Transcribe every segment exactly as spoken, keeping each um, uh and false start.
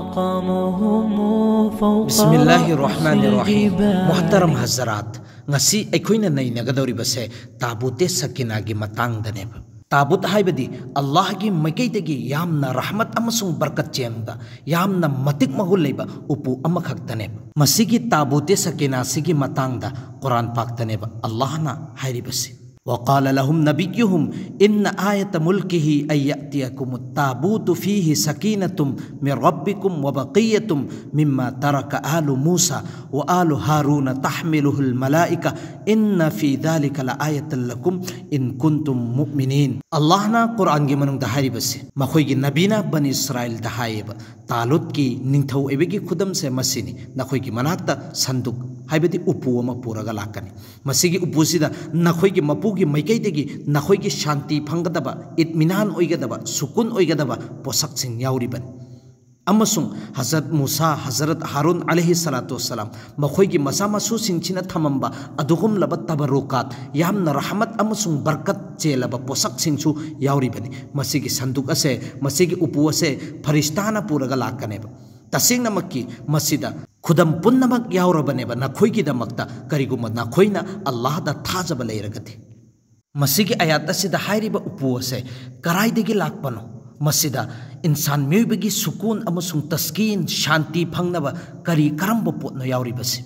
مقامهم فوق ꯕꯤꯁꯃꯤꯜꯂꯥꯍꯤ رؤوس ꯔꯍꯃꯥꯅꯤ ꯔꯍꯤꯝ꯫ الجبال. ꯃꯨꯍꯇꯔꯝ ꯍꯖꯔꯥꯠ, ꯉꯁꯤ ꯑꯩꯈꯣꯏꯅ ꯅꯩꯅꯒꯗꯧꯔꯤꯕꯁꯦ ꯇꯥꯕꯨꯇꯦ ꯁꯀꯤꯅꯥꯒꯤ ꯃꯇꯥꯡꯗꯅꯦꯕ꯫ ꯇꯥꯕꯨꯠ ꯍꯥꯏꯕꯗꯤ ꯑꯜꯂꯥꯍꯒꯤ ꯃꯥꯏꯀꯩꯗꯒꯤ ꯌꯥꯝꯅ ꯔꯍꯃꯠ ꯑꯃꯁꯨꯡ ꯕꯔꯀꯠ ꯆꯦꯟꯕ, ꯌꯥꯝꯅ ꯃꯇꯤꯛ ꯃꯒꯨꯟ ꯂꯩꯕ ꯎꯄꯨ ꯑꯃꯈꯛꯇꯅꯦꯕ꯫ ꯃꯁꯤꯒꯤ ꯇꯥꯕꯨꯇꯦ ꯁꯀꯤꯅꯥꯁꯤꯒꯤ ꯃꯇꯥꯡꯗ ꯀꯨꯔꯥꯟ ꯄꯥꯛꯇꯅꯦꯕ ꯑꯜꯂꯥꯍꯅ ꯍꯥꯏꯔꯤꯕꯁꯤ꯫ وقال لهم نبيهم إن آية ملكه أن يأتيكم التابوت فيه سكينة من ربكم وبقية مما ترك آل موسى وآل هارون تحمله الملائكة إن في ذلك لآية لكم إن كنتم مؤمنين. ꯑꯜꯂꯥꯍꯅ ꯀꯨꯔꯥꯟꯒꯤ ꯃꯅꯨꯡꯗ ꯍꯥꯏꯔꯤꯕꯁꯤ, ꯃꯈꯣꯏꯒꯤ ꯅꯕꯤꯅ ꯕꯅꯤ ꯏꯁꯔꯥꯏꯜꯗ ꯍꯥꯏꯌꯦꯕ, ꯇꯥꯂꯨꯠꯀꯤ ꯅꯤꯡꯊꯧ ꯑꯣꯏꯕꯒꯤ ꯈꯨꯗꯝꯁꯦ ꯃꯁꯤꯅꯤ, ꯅꯈꯣꯏꯒꯤ ꯃꯅꯥꯛꯇ ꯁꯟꯗꯨꯛ ꯍꯥꯏꯕꯗꯤ ꯎꯄꯨ ꯑꯃ ꯄꯨꯔꯒ ꯂꯥꯛꯀꯅꯤ꯫ ꯃꯁꯤꯒꯤ ꯎꯄꯨꯁꯤꯗ ꯅꯈꯣꯏꯒꯤ ꯃꯄꯨꯒꯤ ꯃꯥꯏꯀꯩꯗꯒꯤ ꯅꯈꯣꯏꯒꯤ ꯁꯥꯟꯇꯤ ꯐꯪꯒꯗꯕ, ꯏꯠꯃꯤꯅꯥꯟ ꯑꯣꯏꯒꯗꯕ, ꯁꯨꯀꯨꯟ ꯑꯣꯏꯒꯗꯕ ꯄꯣꯠꯁꯛꯁꯤꯡ ꯌꯥꯎꯔꯤꯕꯅꯤ꯫ ꯑꯃꯁꯨꯡ ꯍꯖꯔꯠ ꯃꯨꯁꯥ, ꯍꯖꯔꯠ ꯍꯥꯔꯨꯟ ꯑꯂꯩꯍꯤ ꯁꯂꯥꯇꯨ ꯋꯁꯁꯂꯥꯝ, ꯃꯈꯣꯏꯒꯤ ꯃꯆꯥ ꯃꯁꯨꯁꯤꯡꯁꯤꯅ ꯊꯝꯃꯝꯕ ꯑꯗꯨꯒꯨꯝꯂꯕ ꯇꯕꯔꯨꯀꯥꯠ, ꯌꯥꯝꯅ ꯔꯍꯃꯠ ꯑꯃꯁꯨꯡ ꯕꯔꯀꯠ ꯆꯦꯜꯂꯕ ꯄꯣꯠꯁꯛꯁꯤꯡꯁꯨ ꯌꯥꯎꯔꯤꯕꯅꯤ꯫ ꯃꯁꯤꯒꯤ ꯁꯟꯗꯨꯛ ꯑꯁꯦ, ꯃꯁꯤꯒꯤ ꯎꯄꯨ ꯑꯁꯦ ꯐꯔꯤꯁꯇꯥꯅ ꯄꯨꯔꯒ ꯂꯥꯛꯀꯅꯦꯕ꯫ ꯇꯁꯦꯡꯅꯃꯛꯀꯤ ꯃꯁꯤꯗ ꯈꯨꯗꯝ ꯄꯨꯝꯅꯃꯛ ꯌꯥꯎꯔꯕꯅꯦꯕ ꯅꯈꯣꯏꯒꯤꯗꯃꯛꯇ, ꯀꯔꯤꯒꯨꯝꯕ ꯅꯈꯣꯏꯅ ꯑꯜꯂꯥꯍꯗ ꯊꯥꯖꯕ ꯂꯩꯔꯒꯗꯤ꯫ ꯃꯁꯤꯒꯤ ꯑꯌꯥꯠ ꯑꯁꯤꯗ ꯍꯥꯏꯔꯤꯕ ꯎꯄꯨ ꯑꯁꯦ ꯀꯔꯥꯏꯗꯒꯤ ꯂꯥꯛꯄꯅꯣ? ꯃꯁꯤꯗ ꯏꯟꯁꯥꯟ ꯃꯤꯑꯣꯏꯕꯒꯤ ꯁꯨꯀꯨꯟ ꯑꯃꯁꯨꯡ ꯇꯁꯀꯤꯟ, ꯁꯥꯟꯇꯤ ꯐꯪꯅꯕ ꯀꯔꯤ ꯀꯔꯝꯕ ꯄꯣꯠꯅꯣ ꯌꯥꯎꯔꯤꯕꯁꯤ?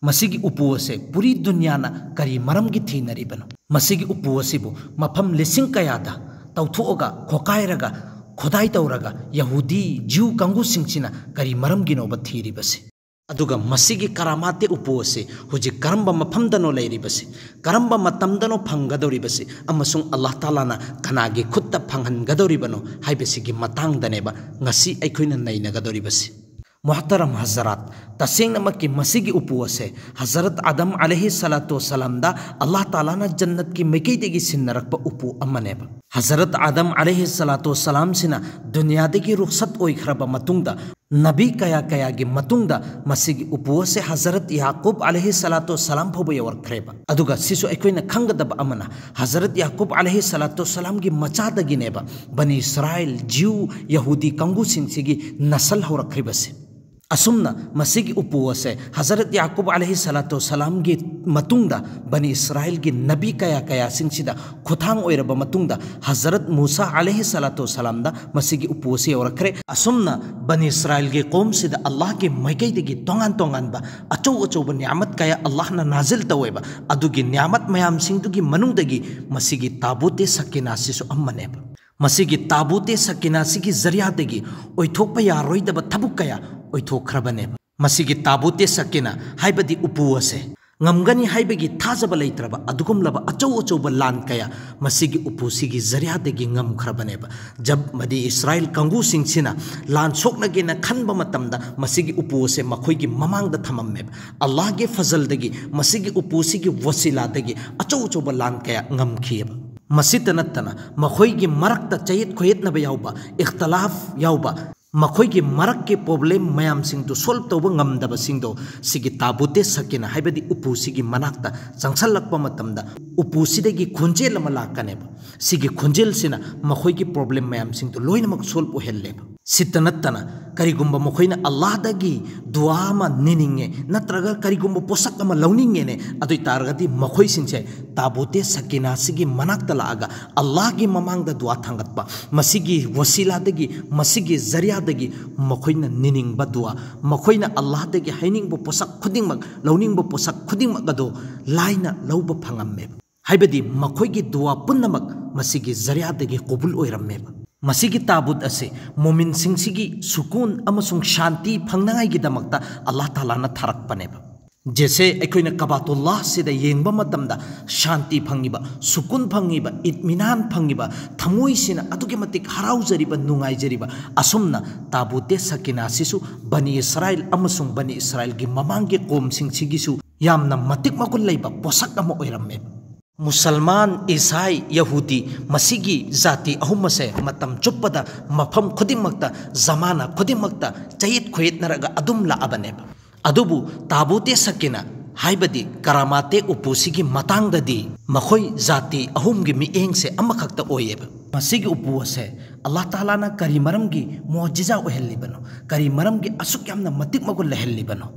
ꯃꯁꯤꯒꯤ ꯎꯄꯨ ꯑꯁꯦ ꯄꯨꯔꯤ ꯗꯨꯅꯤꯌꯥꯅ ꯀꯔꯤ ꯃꯔꯝꯒꯤ ꯊꯤꯅꯔꯤꯕꯅꯣ? ꯃꯁꯤꯒꯤ ꯎꯄꯨ ꯑꯁꯤꯕꯨ ꯃꯐꯝ ꯂꯤꯁꯤꯡ ꯀꯌꯥꯗ ꯇꯧꯊꯣꯛꯑꯒ, ꯈꯣꯀꯥꯏꯔꯒ, ꯈꯣꯗꯥꯏ ꯇꯧꯔꯒ ꯌꯍꯨꯗꯤ, ꯖ꯭ꯌꯨ ꯀꯥꯡꯕꯨꯁꯤꯡꯁꯤꯅ ꯀꯔꯤ ꯃꯔꯝꯒꯤꯅꯣꯕ ꯊꯤꯔꯤꯕꯁꯤ? ꯑꯗꯨꯒ ꯃꯁꯤꯒꯤ ꯀꯔꯥꯃꯥꯇꯦ ꯎꯄꯨ ꯑꯁꯤ ꯍꯧꯖꯤꯛ ꯀꯔꯝꯕ ꯃꯐꯝꯗꯅꯣ ꯂꯩꯔꯤꯕꯁꯤ, ꯀꯔꯝꯕ ꯃꯇꯝꯗꯅꯣ ꯐꯪꯒꯗꯧꯔꯤꯕꯁꯤ, ꯑꯃꯁꯨꯡ ꯑꯜꯂꯥꯍ ꯇꯥꯂꯥꯅ ꯀꯅꯥꯒꯤ ꯈꯨꯠꯇ ꯐꯪꯍꯟꯒꯗꯧꯔꯤꯕꯅꯣ ꯍꯥꯏꯕꯁꯤꯒꯤ ꯃꯇꯥꯡꯗꯅꯦꯕ ꯉꯁꯤ ꯑꯩꯈꯣꯏꯅ ꯅꯩꯅꯒꯗꯧꯔꯤꯕꯁꯤ꯫ ꯃꯨꯍꯇꯔꯝ ꯍꯖꯔꯥꯠ, ꯇꯁꯦꯡꯅꯃꯛꯀꯤ ꯃꯁꯤꯒꯤ ꯎꯄꯨ ꯑꯁꯦ ꯍꯖꯔꯠ ꯑꯥꯗꯝ ꯑꯂꯩꯍꯤ ꯁꯂꯥꯇꯨ ꯋꯁꯁꯂꯥꯝꯗ ꯑꯜꯂꯥꯍ ꯇꯥꯂꯥꯅ ꯖꯟꯅꯠꯀꯤ ꯃꯥꯏꯀꯩꯗꯒꯤ ꯁꯤꯟꯅꯔꯛꯄ ꯎꯄꯨ ꯑꯃꯅꯦꯕ꯫ ꯍꯖꯔꯠ ꯑꯥꯗꯝ ꯑꯂꯩꯍꯤ ꯁꯂꯥꯇꯨ ꯋꯁꯁꯂꯥꯝꯁꯤꯅ ꯗꯨꯅꯤꯌꯥꯗꯒꯤ ꯔꯨꯈꯁꯠ ꯑꯣꯏꯈ꯭ꯔꯕ ꯃꯇꯨꯡꯗ ꯅꯕꯤ ꯀꯌꯥ ꯀꯌꯥꯒꯤ ꯃꯇꯨꯡꯗ ꯃꯁꯤꯒꯤ ꯎꯄꯨ ꯑꯁꯦ ꯍꯖꯔꯠ ꯌꯥꯀꯨꯕ ꯑꯂꯩꯍꯤ ꯁꯂꯥꯇꯨ ꯁꯂꯥꯝ ꯐꯥꯎꯕ ꯌꯧꯔꯛꯈ꯭ꯔꯦꯕ꯫ ꯑꯗꯨꯒ ꯁꯤꯁꯨ ꯑꯩꯈꯣꯏꯅ ꯈꯪꯒꯗꯕ ꯑꯃꯅ, ꯍꯖꯔꯠ ꯌꯥꯀꯨꯕ ꯑꯂꯩꯍꯤ ꯁꯂꯥꯇꯨ ꯁꯂꯥꯝꯒꯤ ꯃꯆꯥꯗꯒꯤꯅꯦꯕ ꯕꯅꯤ ꯏꯁꯔꯥꯏꯜ, ꯖ꯭ꯌꯨ, ꯌꯍꯨꯗꯤ ꯀꯥꯡꯕꯨꯁꯤꯡꯁꯤꯒꯤ ꯅꯁꯜ ꯍꯧꯔꯛꯈ꯭ꯔꯤꯕꯁꯦ꯫ ꯑꯁꯨꯝꯅ ꯃꯁꯤꯒꯤ ꯎꯄꯨ ꯑꯁꯦ ꯍꯖꯔꯠ ꯌꯥꯀꯨꯕ ꯑꯂꯩꯍꯤ ꯁꯂꯥꯇꯨ ꯁꯂꯥꯝꯒꯤ ꯃꯇꯨꯡꯗ ꯕꯅꯤ ꯏꯁꯔꯥꯏꯜꯒꯤ ꯅꯕꯤ ꯀꯌꯥ ꯀꯌꯥꯁꯤꯡꯁꯤꯗ ꯈꯨꯊꯥꯡ ꯑꯣꯏꯔꯕ ꯃꯇꯨꯡꯗ ꯍꯖꯔꯠ ꯃꯨꯁꯥ ꯑꯂꯩꯍꯤ ꯁꯂꯥꯇꯨ ꯁꯂꯥꯝꯗ ꯃꯁꯤꯒꯤ ꯎꯄꯨ ꯑꯁꯤ ꯌꯧꯔꯛꯈ꯭ꯔꯦ꯫ ꯑꯁꯨꯝꯅ ꯕꯅꯤ ꯏꯁꯔꯥꯏꯜꯒꯤ ꯀꯣꯝꯁꯤꯗ ꯑꯜꯂꯥꯍꯒꯤ ꯃꯥꯏꯀꯩꯗꯒꯤ ꯇꯣꯉꯥꯟ ꯇꯣꯉꯥꯟꯕ ꯑꯆꯧ ꯑꯆꯧꯕ ꯅꯤꯌꯥꯃꯠ ꯀꯌꯥ ꯑꯜꯂꯥꯍꯅ ꯅꯥꯖꯤꯜ ꯇꯧꯋꯦꯕ꯫ ꯑꯗꯨꯒꯤ ꯅꯤꯌꯥꯃꯠ ꯃꯌꯥꯝꯁꯤꯡꯗꯨꯒꯤ ꯃꯅꯨꯡꯗꯒꯤ ꯃꯁꯤꯒꯤ ꯇꯥꯕꯨꯇꯦ ꯁꯀꯤꯅꯥꯁꯤꯁꯨ ꯑꯃꯅꯦꯕ꯫ ꯃꯁꯤꯒꯤ ꯇꯥꯕꯨꯇꯦ ꯁꯀꯤꯅꯥꯁꯤꯒꯤ ꯖꯔꯤꯌꯥꯗꯒꯤ ꯑꯣꯏꯊꯣꯛꯄ ꯌꯥꯔꯣꯏꯗꯕ ꯊꯕꯛ ꯀꯌꯥ ꯑꯣꯏꯊꯣꯛꯈ꯭ꯔꯕꯅꯦꯕ꯫ ꯃꯁꯤꯒꯤ ꯇꯥꯕꯨꯇꯦ ꯁꯀꯤꯅꯥ ꯍꯥꯏꯕꯗꯤ ꯎꯄꯨ ꯑꯁꯦ ꯉꯝꯒꯅꯤ ꯍꯥꯏꯕꯒꯤ ꯊꯥꯖꯕ ꯂꯩꯇ꯭ꯔꯕ ꯑꯗꯨꯒꯨꯝꯂꯕ ꯑꯆꯧ ꯑꯆꯧꯕ ꯂꯥꯟ ꯀꯌꯥ ꯃꯁꯤꯒꯤ ꯎꯄꯨꯁꯤꯒꯤ ꯖꯔꯤꯌꯥꯗꯒꯤ ꯉꯝꯈ꯭ꯔꯕꯅꯦꯕ꯫ ꯖꯕ ꯃꯗꯤ ꯏꯁꯔꯥꯏꯜ ꯀꯥꯡꯕꯨꯁꯤꯡꯁꯤꯅ ꯂꯥꯟ ꯁꯣꯛꯅꯒꯦꯅ ꯈꯟꯕ ꯃꯇꯝꯗ ꯃꯁꯤꯒꯤ ꯎꯄꯨ ꯑꯁꯦ ꯃꯈꯣꯏꯒꯤ ꯃꯃꯥꯡꯗ ꯊꯝꯃꯝꯃꯦꯕ꯫ ꯑꯜꯂꯥꯍꯒꯤ ꯐꯖꯜꯗꯒꯤ ꯃꯁꯤꯒꯤ ꯎꯄꯨꯁꯤꯒꯤ ꯋꯁꯤꯂꯥꯗꯒꯤ ꯑꯆꯧ ꯑꯆꯧꯕ ꯂꯥꯟ ꯀꯌꯥ ꯉꯝꯈꯤꯑꯕ꯫ ꯃꯁꯤꯇ ꯅꯠꯇꯅ ꯃꯈꯣꯏꯒꯤ ꯃꯔꯛꯇ ꯆꯌꯦꯠ ꯈꯣꯏꯌꯦꯠꯅꯕ ꯌꯥꯎꯕ, ꯏꯈꯇꯂꯥꯐ ꯌꯥꯎꯕ, ꯃꯈꯣꯏꯒꯤ ꯃꯔꯛꯀꯤ ꯄ꯭ꯔꯣꯕ꯭ꯂꯦꯝ ꯃꯌꯥꯝꯁꯤꯡꯗꯨ ꯁꯣꯜꯕ ꯇꯧꯕ ꯉꯝꯗꯕꯁꯤꯡꯗꯣ ꯁꯤꯒꯤ ꯇꯥꯕꯨꯇꯦ ꯁꯀꯤꯅꯥ ꯍꯥꯏꯕꯗꯤ ꯎꯄꯨꯁꯤꯒꯤ ꯃꯅꯥꯛꯇ ꯆꯪꯁꯜꯂꯛꯄ ꯃꯇꯝꯗ ꯎꯄꯨꯁꯤꯗꯒꯤ ꯈꯣꯟꯖꯦꯜ ꯑꯃ ꯂꯥꯛꯀꯅꯦꯕ꯫ ꯁꯤꯒꯤ ꯈꯣꯟꯖꯦꯜꯁꯤꯅ ꯃꯈꯣꯏꯒꯤ ꯄ꯭ꯔꯣꯕ꯭ꯂꯦꯝ ꯃꯌꯥꯝꯁꯤꯡꯗꯨ ꯂꯣꯏꯅꯃꯛ ꯁꯣꯜꯕ ꯑꯣꯏꯍꯜꯂꯦꯕ꯫ ꯁꯤꯇ ꯅꯠꯇꯅ ꯀꯔꯤꯒꯨꯝꯕ ꯃꯈꯣꯏꯅ ꯑꯜꯂꯥꯍꯗꯒꯤ ꯗꯨꯋꯥ ꯑꯃ ꯅꯤꯅꯤꯡꯉꯦ ꯅꯠꯇ꯭ꯔꯒ ꯀꯔꯤꯒꯨꯝꯕ ꯄꯣꯠꯁꯛ ꯑꯃ ꯂꯧꯅꯤꯡꯉꯦꯅꯦ, ꯑꯗꯨ ꯑꯣꯏ ꯇꯥꯔꯒꯗꯤ ꯃꯈꯣꯏꯁꯤꯡꯁꯦ ꯇꯥꯕꯨꯇꯦ ꯁꯀꯤꯅꯥꯁꯤꯒꯤ ꯃꯅꯥꯛꯇ ꯂꯥꯛꯑꯒ ꯑꯜꯂꯥꯍꯒꯤ ꯃꯃꯥꯡꯗ ꯗꯨꯋꯥ ꯊꯥꯡꯒꯠꯄ, ꯃꯁꯤꯒꯤ ꯋꯁꯤꯂꯥꯗꯒꯤ, ꯃꯁꯤꯒꯤ ꯖꯔꯤꯌꯥꯗꯒꯤ ꯃꯈꯣꯏꯅ ꯅꯤꯅꯤꯡꯕ ꯗꯨꯋꯥ, ꯃꯈꯣꯏꯅ ꯑꯜꯂꯥꯍꯗꯒꯤ ꯍꯥꯏꯅꯤꯡꯕ ꯄꯣꯠꯁꯛ ꯈꯨꯗꯤꯡꯃꯛ, ꯂꯧꯅꯤꯡꯕ ꯄꯣꯠꯁꯛ ꯈꯨꯗꯤꯡꯃꯛ ꯑꯗꯣ ꯂꯥꯏꯅ ꯂꯧꯕ ꯐꯪꯉꯝꯃꯦꯕ꯫ ꯍꯥꯏꯕꯗꯤ ꯃꯈꯣꯏꯒꯤ ꯗꯨꯋꯥ ꯄꯨꯝꯅꯃꯛ ꯃꯁꯤꯒꯤ ꯖꯔꯤꯌꯥꯗꯒꯤ ꯀꯕꯨꯜ ꯑꯣꯏꯔꯝꯃꯦꯕ꯫ ꯃꯁꯤꯒꯤ ꯇꯥꯕꯨꯠ ꯑꯁꯤ ꯃꯣꯃꯤꯟꯁꯤꯡꯁꯤꯒꯤ ꯁꯨꯀꯨꯟ ꯑꯃꯁꯨꯡ ꯁꯥꯟꯇꯤ ꯐꯪꯅꯉꯥꯏꯒꯤꯗꯃꯛꯇ ꯑꯜꯂꯥꯍ ꯇꯥꯂꯥꯅ ꯊꯥꯔꯛꯄꯅꯦꯕ꯫ ꯖꯦꯁꯦ ꯑꯩꯈꯣꯏꯅ ꯀꯕꯥꯇꯨꯜꯂꯥꯍꯁꯤꯗ ꯌꯦꯡꯕ ꯃꯇꯝꯗ ꯁꯥꯟꯇꯤ ꯐꯪꯉꯤꯕ, ꯁꯨꯀꯨꯟ ꯐꯪꯉꯤꯕ, ꯏꯠꯃꯤꯅꯥꯟ ꯐꯪꯉꯤꯕ, ꯊꯃꯣꯏꯁꯤꯅ ꯑꯗꯨꯛꯀꯤ ꯃꯇꯤꯛ ꯍꯔꯥꯎꯖꯔꯤꯕ, ꯅꯨꯡꯉꯥꯏꯖꯔꯤꯕ, ꯑꯁꯨꯝꯅ ꯇꯥꯕꯨꯇꯦ ꯁꯀꯤꯅꯥꯁꯤꯁꯨ ꯕꯅꯤ ꯏꯁꯔꯥꯏꯜ ꯑꯃꯁꯨꯡ ꯕꯅꯤ ꯏꯁꯔꯥꯏꯜꯒꯤ ꯃꯃꯥꯡꯒꯤ ꯀꯣꯝꯁꯤꯡꯁꯤꯒꯤꯁꯨ ꯌꯥꯝꯅ ꯃꯇꯤꯛ ꯃꯒꯨꯟ ꯂꯩꯕ ꯄꯣꯠꯁꯛ ꯑꯃ ꯑꯣꯏꯔꯝꯃꯦꯕ꯫ ꯃꯨꯁꯜꯃꯥꯟ, ꯏꯁꯥꯏ, ꯌꯍꯨꯗꯤ, ꯃꯁꯤꯒꯤ ꯖꯥꯇꯤ ꯑꯍꯨꯝ ꯑꯁꯦ ꯃꯇꯝ ꯆꯨꯞꯄꯗ, ꯃꯐꯝ ꯈꯨꯗꯤꯡꯃꯛꯇ, ꯖꯃꯥꯅꯥ ꯈꯨꯗꯤꯡꯃꯛꯇ ꯆꯌꯦꯠ ꯈꯣꯏꯌꯦꯠꯅꯔꯒ ꯑꯗꯨꯝ ꯂꯥꯛꯑꯕꯅꯦꯕ꯫ ꯑꯗꯨꯕꯨ ꯇꯥꯕꯨꯇꯦ ꯁꯀꯤꯅꯥ ꯍꯥꯏꯕꯗꯤ ꯀꯔꯥꯃꯥꯇꯦ ꯎꯄꯨꯁꯤꯒꯤ ꯃꯇꯥꯡꯗꯗꯤ ꯃꯈꯣꯏ ꯖꯥꯇꯤ ꯑꯍꯨꯝꯒꯤ ꯃꯤꯠꯌꯦꯡꯁꯦ ꯑꯃꯈꯛꯇ ꯑꯣꯏꯌꯦꯕ꯫ ꯃꯁꯤꯒꯤ ꯎꯄꯨ ꯑꯁꯦ ꯑꯜꯂꯥꯍ ꯇꯥꯂꯥꯅ ꯀꯔꯤ ꯃꯔꯝꯒꯤ ꯃꯨꯑꯖꯤꯖꯥ ꯑꯣꯏꯍꯜꯂꯤꯕꯅꯣ? ꯀꯔꯤ ꯃꯔꯝꯒꯤ ꯑꯁꯨꯛ ꯌꯥꯝꯅ ꯃꯇꯤꯛ ꯃꯒꯨꯟ ꯂꯩꯍꯜꯂꯤꯕꯅꯣ?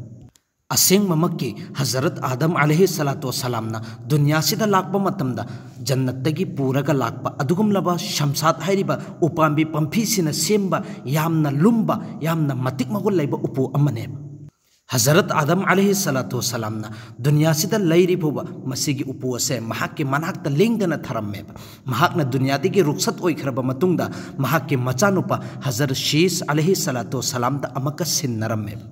ꯑꯁꯦꯡꯕꯃꯛꯀꯤ ꯍꯖꯔꯠ ꯑꯥꯗꯝ ꯑꯂꯩꯍꯤ ꯁꯂꯥꯇꯨ ꯋꯁꯂꯥꯝꯅ ꯗꯨꯅꯤꯌꯥꯁꯤꯗ ꯂꯥꯛꯄ ꯃꯇꯝꯗ ꯖꯟꯅꯠꯇꯒꯤ ꯄꯨꯔꯒ ꯂꯥꯛꯄ ꯑꯗꯨꯒꯨꯝꯂꯕ ꯁꯝꯁꯥꯠ ꯍꯥꯏꯔꯤꯕ ꯎꯄꯥꯝꯕꯤ ꯄꯝꯐꯤꯁꯤꯅ ꯁꯦꯝꯕ ꯌꯥꯝꯅ ꯂꯨꯝꯕ, ꯌꯥꯝꯅ ꯃꯇꯤꯛ ꯃꯒꯨꯟ ꯂꯩꯕ ꯎꯄꯨ ꯑꯃꯅꯦꯕ꯫ ꯍꯖꯔꯠ ꯑꯥꯗꯝ ꯑꯂꯩꯍꯤ ꯁꯂꯥꯇꯨ ꯋꯁꯂꯥꯝꯅ ꯗꯨꯅꯤꯌꯥꯁꯤꯗ ꯂꯩꯔꯤ ꯐꯥꯎꯕ ꯃꯁꯤꯒꯤ ꯎꯄꯨ ꯑꯁꯦ ꯃꯍꯥꯛꯀꯤ ꯃꯅꯥꯛꯇ ꯂꯦꯡꯗꯅ ꯊꯔꯝꯃꯦꯕ꯫ ꯃꯍꯥꯛꯅ ꯗꯨꯅꯤꯌꯥꯗꯒꯤ ꯔꯨꯛꯁꯠ ꯑꯣꯏꯈ꯭ꯔꯕ ꯃꯇꯨꯡꯗ ꯃꯍꯥꯛꯀꯤ ꯃꯆꯥꯅꯨꯄꯥ ꯍꯖꯔꯠ ꯁꯤꯁ ꯑꯂꯩꯍꯤ ꯁꯂꯥꯇꯨ ꯋꯁꯂꯥꯝꯗ ꯑꯃꯨꯛꯀ ꯁꯤꯟꯅꯔꯝꯃꯦꯕ꯫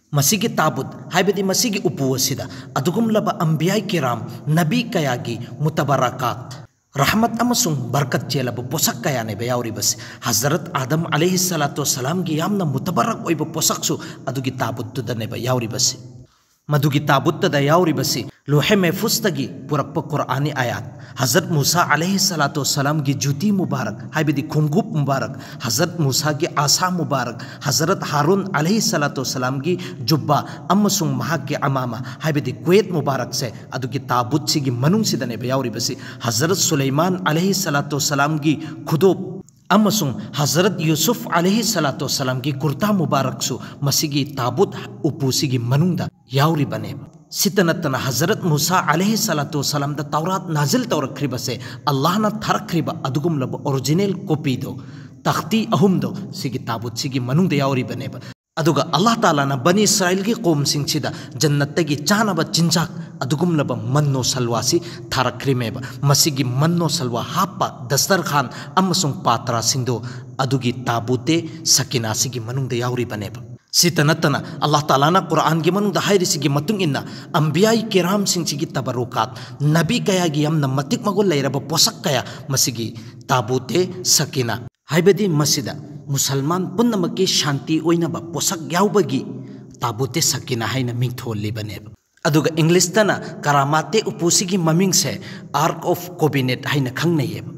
ꯃꯁꯤꯒꯤ ꯇꯥꯕꯨꯠ ꯍꯥꯏꯕꯗꯤ ꯃꯁꯤꯒꯤ ꯎꯄꯨ ꯑꯁꯤꯗ ꯑꯗꯨꯒꯨꯝꯂꯕ ꯑꯝꯕꯤꯌꯥꯏ ꯀꯤꯔꯥꯝ, ꯅꯕꯤ ꯀꯌꯥꯒꯤ ꯃꯨꯇꯕꯔꯀꯥꯠ, ꯔꯍꯃꯠ ꯑꯃꯁꯨꯡ ꯕꯔꯀꯠ ꯆꯦꯜꯂꯕ ꯄꯣꯠꯁꯛ ꯀꯌꯥꯅꯦꯕ ꯌꯥꯎꯔꯤꯕꯁꯦ꯫ ꯍꯖꯔꯠ ꯑꯥꯗꯝ ꯑꯂꯩꯍꯤ ꯁꯂꯥꯇꯨ ꯋꯁꯂꯥꯝꯒꯤ ꯌꯥꯝꯅ ꯃꯨꯇꯕꯔꯛ ꯑꯣꯏꯕ ꯄꯣꯠꯁꯛꯁꯨ ꯑꯗꯨꯒꯤ ꯇꯥꯕꯨꯠꯇꯨꯗꯅꯦꯕ ꯌꯥꯎꯔꯤꯕꯁꯦ꯫ ꯃꯗꯨꯒꯤ ꯇꯥꯕꯨꯠꯇꯗ ꯌꯥꯎꯔꯤꯕꯁꯤ ꯂꯣꯍꯦ ꯃꯦꯐꯨꯁꯇꯒꯤ ꯄꯨꯔꯛꯄ ꯀꯨꯔꯑꯥꯅꯤ ꯑꯥꯌꯥꯠ, ꯍꯖꯔꯠ ꯃꯨꯁꯥ ꯑꯂꯩꯍꯤ ꯁꯂꯥꯇꯨ ꯋꯁꯂꯥꯝꯒꯤ ꯖꯨꯇꯤ ꯃꯨꯕꯥꯔꯛ ꯍꯥꯏꯕꯗꯤ ꯈꯣꯡꯒꯨꯞ ꯃꯨꯕꯥꯔꯛ, ꯍꯖꯔꯠ ꯃꯨꯁꯥꯒꯤ ꯑꯁꯥ ꯃꯨꯕꯥꯔꯛ, ꯍꯖꯔꯠ ꯍꯥꯔꯨꯟ ꯑꯂꯩꯍꯤ ꯁꯂꯥꯇꯨ ꯋꯁꯂꯥꯝꯒꯤ ꯖꯨꯕꯥ ꯑꯃꯁꯨꯡ ꯃꯍꯥꯛꯀꯤ ꯑꯃꯥꯃꯥ ꯍꯥꯏꯕꯗꯤ ꯀ꯭ꯋꯦꯠ ꯃꯨꯕꯥꯔꯛꯁꯦ ꯑꯗꯨꯒꯤ ꯇꯥꯕꯨꯠꯁꯤꯒꯤ ꯃꯅꯨꯡꯁꯤꯗꯅꯦꯕ ꯌꯥꯎꯔꯤꯕꯁꯤ꯫ ꯍꯖꯔꯠ ꯁꯨꯂꯩꯃꯥꯟ ꯑꯂꯩꯍꯤ ꯁꯂꯥꯇꯨ ꯋꯁꯂꯥꯝꯒꯤ ꯈꯨꯗꯣꯞ ꯑꯃꯁꯨꯡ ꯍꯖꯔꯠ ꯌꯨꯁꯨꯐ ꯑꯂꯩꯍꯤ ꯁꯂꯥꯇꯨ ꯋꯁꯂꯥꯝꯒꯤ ꯀꯨꯔꯇꯥ ꯃꯨꯕꯥꯔꯛꯁꯨ ꯃꯁꯤꯒꯤ ꯇꯥꯕꯨꯠ ꯎꯄꯨꯁꯤꯒꯤ ꯃꯅꯨꯡꯗ ꯌꯥꯎꯔꯤꯕꯅꯦꯕ꯫ ꯁꯤꯇ ꯅꯠꯇꯅ ꯍꯖꯔꯠ ꯃꯨꯁꯥ ꯑꯂꯩꯍꯤ ꯁꯂꯥꯇꯨ ꯋꯁꯂꯥꯝꯗ ꯇꯧꯔꯥꯠ ꯅꯥꯖꯤꯜ ꯇꯧꯔꯛꯈ꯭ꯔꯤꯕꯁꯦ, ꯑꯜꯂꯥꯍꯅ ꯊꯥꯔꯛꯈ꯭ꯔꯤꯕ ꯑꯗꯨꯒꯨꯝꯂꯕ ꯑꯣꯔꯤꯖꯤꯅꯦꯜ ꯀꯣꯄꯤꯗꯣ, ꯇꯈꯇꯤ ꯑꯍꯨꯝꯗꯣ ꯁꯤꯒꯤ ꯇꯥꯕꯨꯠꯁꯤꯒꯤ ꯃꯅꯨꯡꯗ ꯌꯥꯎꯔꯤꯕꯅꯦꯕ꯫ ꯑꯗꯨꯒ ꯑꯜꯂꯥꯍ ꯇꯥꯂꯥꯅ ꯕꯅꯤ ꯏꯁꯔꯥꯏꯜꯒꯤ ꯀꯣꯝꯁꯤꯡꯁꯤꯗ ꯖꯟꯅꯠꯇꯒꯤ ꯆꯥꯅꯕ ꯆꯤꯟꯖꯥꯛ ꯑꯗꯨꯒꯨꯝꯂꯕ ꯃꯟꯅꯣ ꯁꯜꯋꯥꯁꯤ ꯊꯥꯔꯛꯈ꯭ꯔꯤꯃꯦꯕ꯫ ꯃꯁꯤꯒꯤ ꯃꯟꯅꯣ ꯁꯜꯋꯥ ꯍꯥꯞꯄ ꯗꯁꯇꯔꯈꯥꯟ ꯑꯃꯁꯨꯡ ꯄꯥꯇ꯭ꯔꯥꯁꯤꯡꯗꯣ ꯑꯗꯨꯒꯤ ꯇꯥꯕꯨꯇꯦ ꯁꯀꯤꯅꯥꯁꯤꯒꯤ ꯃꯅꯨꯡꯗ ꯌꯥꯎꯔꯤꯕꯅꯦꯕ꯫ ꯁꯤꯇ ꯅꯠꯇꯅ ꯑꯜꯂꯥꯍ ꯇꯥꯂꯥꯅ ꯀꯨꯔꯑꯥꯟꯒꯤ ꯃꯅꯨꯡꯗ ꯍꯥꯏꯔꯤꯁꯤꯒꯤ ꯃꯇꯨꯡ ꯏꯟꯅ ꯑꯝꯕꯤꯌꯥꯏ ꯀꯤꯔꯥꯝꯁꯤꯡꯁꯤꯒꯤ ꯇꯕꯔꯨꯀꯥꯠ, ꯅꯕꯤ ꯀꯌꯥꯒꯤ ꯌꯥꯝꯅ ꯃꯇꯤꯛ ꯃꯒꯨꯟ ꯂꯩꯔꯕ ꯄꯣꯠꯁꯛ ꯀꯌꯥ ꯃꯁꯤꯒꯤ ꯇꯥꯕꯨꯇꯦ ꯁꯀꯤꯅꯥ ꯍꯥꯏꯕꯗꯤ ꯃꯁꯤꯗ ꯃꯨꯁꯜꯃꯥꯟ ꯄꯨꯝꯅꯃꯛꯀꯤ ꯁꯥꯟꯇꯤ ꯑꯣꯏꯅꯕ ꯄꯣꯠꯁꯛ ꯌꯥꯎꯕꯒꯤ ꯇꯥꯕꯨꯇꯦ ꯁꯀꯤꯅꯥ ꯍꯥꯏꯅ ꯃꯤꯡꯊꯣꯜꯂꯤꯕꯅꯦꯕ꯫ ꯑꯗꯨꯒ ꯏꯪꯂꯤꯁꯇꯅ ꯀꯔꯥꯃꯥꯇꯦ ꯎꯄꯨꯁꯤꯒꯤ ꯃꯃꯤꯡꯁꯦ Ark of Covenant ꯍꯥꯏꯅ ꯈꯪꯅꯩꯌꯦꯕ꯫